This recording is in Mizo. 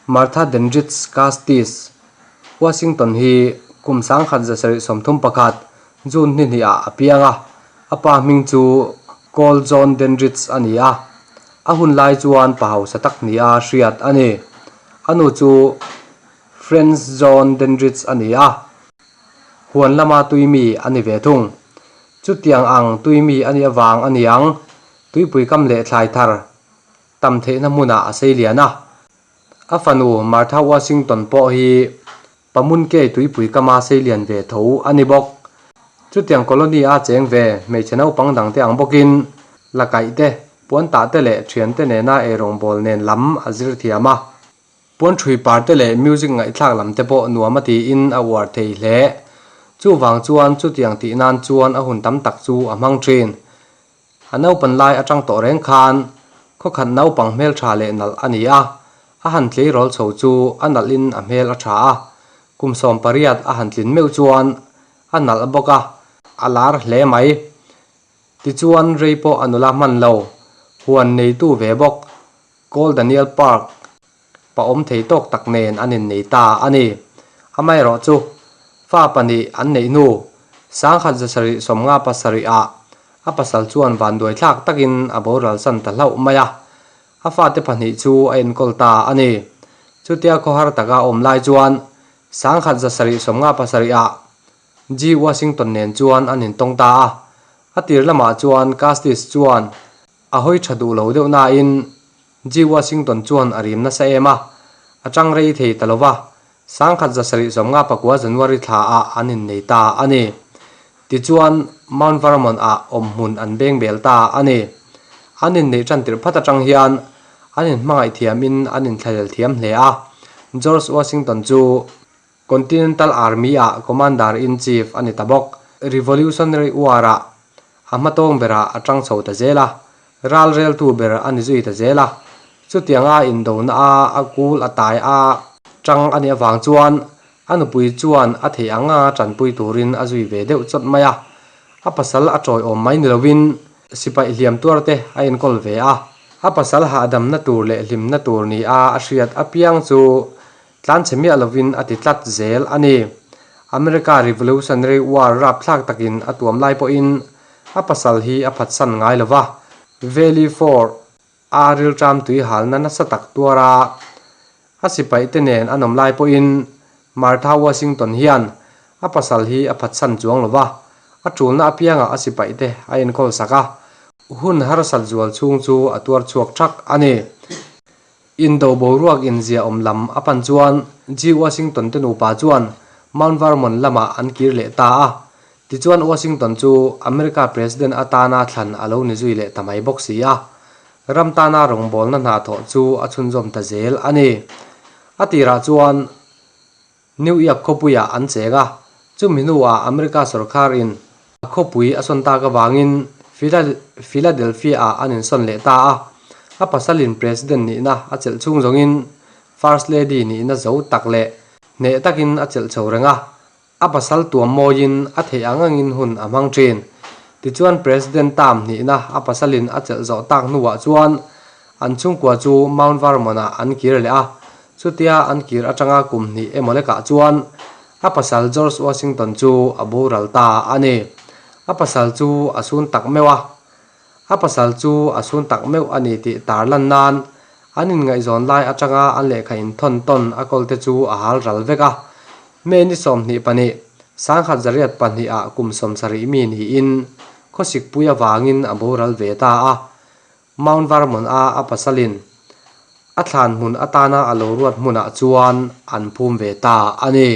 Martha Dandridge Custis, Washington hi kum 1731, June ni hnih ah a piang a, a pa hming chu Col John Dandridge a ni a, a hun lai chuan pa hausa tak nia hriat a ni. A nu chu Franz John Dandridge a ni a, huan lama tui mi a ni ve thung. Chutiang ang tui mi a nih avang a niang, tuipui kam leh thlai thar tam theihna hmunah a sei lian a. A fanu Martha Washington pawh hi Pamunkei tuipui kama sei lian ve tho a ni bawk. Chutiang colony a cheng ve hmeichhe naupang dangte ang bawkin la kaih te, puan tah te leh thiante nena eirawngbawl nen lam a zir thiam a. Puan ṭhui par te leh music ngaihthlak lam te pawh nuam a tiin a uar thei hle. Chuvang chuan chutiang tih nan chuan a hun tam tak chu a hmang ṭhin. A naupan lai atang tawh reng khan khawkhat naupang hmeltha leh nalh a ni a, a han tleirawl chho chu a nalhin a hmel a tha a, kum 18 a han tlin meuh chuan a nalh bawk a, a lar hle mai. Tichuan rei pawh a nula hman lo, huan neitu ve bawk, Col Daniel Park pa awm thei tawk tak nen an innei ta a ni. Amaherawhchu, fa pahnih an neih hnu, 1757 ah a pasal chuan vanduaithlak takin a boral san ta hlauh mai a, a fate pahnih chu a enkawl ta a ni. Chutia khawhar taka awm lai chuan 1757 ah G. Washington nen chuan an intawng ta a, a tir lamah chuan Custis chuan a hawi tha duh lo deuh nain G. Washington chuan a rim nasa em a, a chang rei thei ta lo va, 1759 January thla ah an innei ta a ni. Tichuan, Mount Vermont ah awmhmun an beng bel ta a ni. An inneih tan tirh phat atang hian an inhmangaih thiamin an inthlahlel thiam hle a, George Washington chu Continental Army ah Commander-in-Chief a ni ta bawk. Revolutionary War ah a hmatawng berah a tang chho ta zel a, ral reltu ber a ni zui ta zel a. Chutianga indona a a kul a tai a tang a nih avang chuan a nupui chuan a theih anga tanpui turin a zui ve deuh chawt mai a. A pasal a tawiawm mai ni lovin sipaih hliam tuar te a enkawl ve a. A pasal hahdamna tur leh hlimna tur ni a a hriat apiang chu Tlanchhe miah lovin a ti tlat zel a ni. America Revolutionary War rapthlak takin a tuam lai pawhin a pasal hi a phatsan ngai lo va, Valley Forge a rilṭam tui halna nasa tak tuar a, a sipaihte nen an awm lai pawhin Martha Washington hian a pasal hi a phatsan chuang lo va, a ṭulna apiangah a sipaihte a enkawl sak a, hun harsat zual chhung chu a tuar chhuak ṭhak a ni. Indo boruak inzia awm lam a pan chuan G. Washington te nupa chuan Mount Vermont lamah an kir leh ta a. Tichuan Washington chu America President atana thlan a lo ni zui leh ta mai bawk si a. Ram tana rawngbawlna hna thawh chu a chhunzawm ta zel a ni. A tirah chuan New York khawpuiah an cheng a, chumi hnuah America sawrkharin a khawpui a sawn tak avangin Philadelphia-ah an insawn leh ta a. A pasalin President nihna a chelh chhung zawngin First Lady nihna zo tak leh hneh takin a chelh chho reng a, a pasal tuam mawiin a theih ang angin hun a hmang thin. Tichuan President term nihna a pasalin a chelh zawh tak hnuah chuan an chhungkua chu Mount Vermont-ah an kir leh a, Chutia an kir atanga kum hnih emaw lekah chuan a pasal George Washington chu a boral ta a ni. A pasal chu a sun tak meuh a. A pasal chu a sun tak meuh a ni tih tar lan nan an inngaihzawn lai atanga an lehkha inthawn tawn a kawlte chu a hal ral vek a. May ni 22, 1802 ah kum 70 mi niin khawsikpui avangin a boral ve ta a. Mount Vermont a a pasalin a thlan hmun atana a lo ruat hmunah chuan an phum ve ta a ni.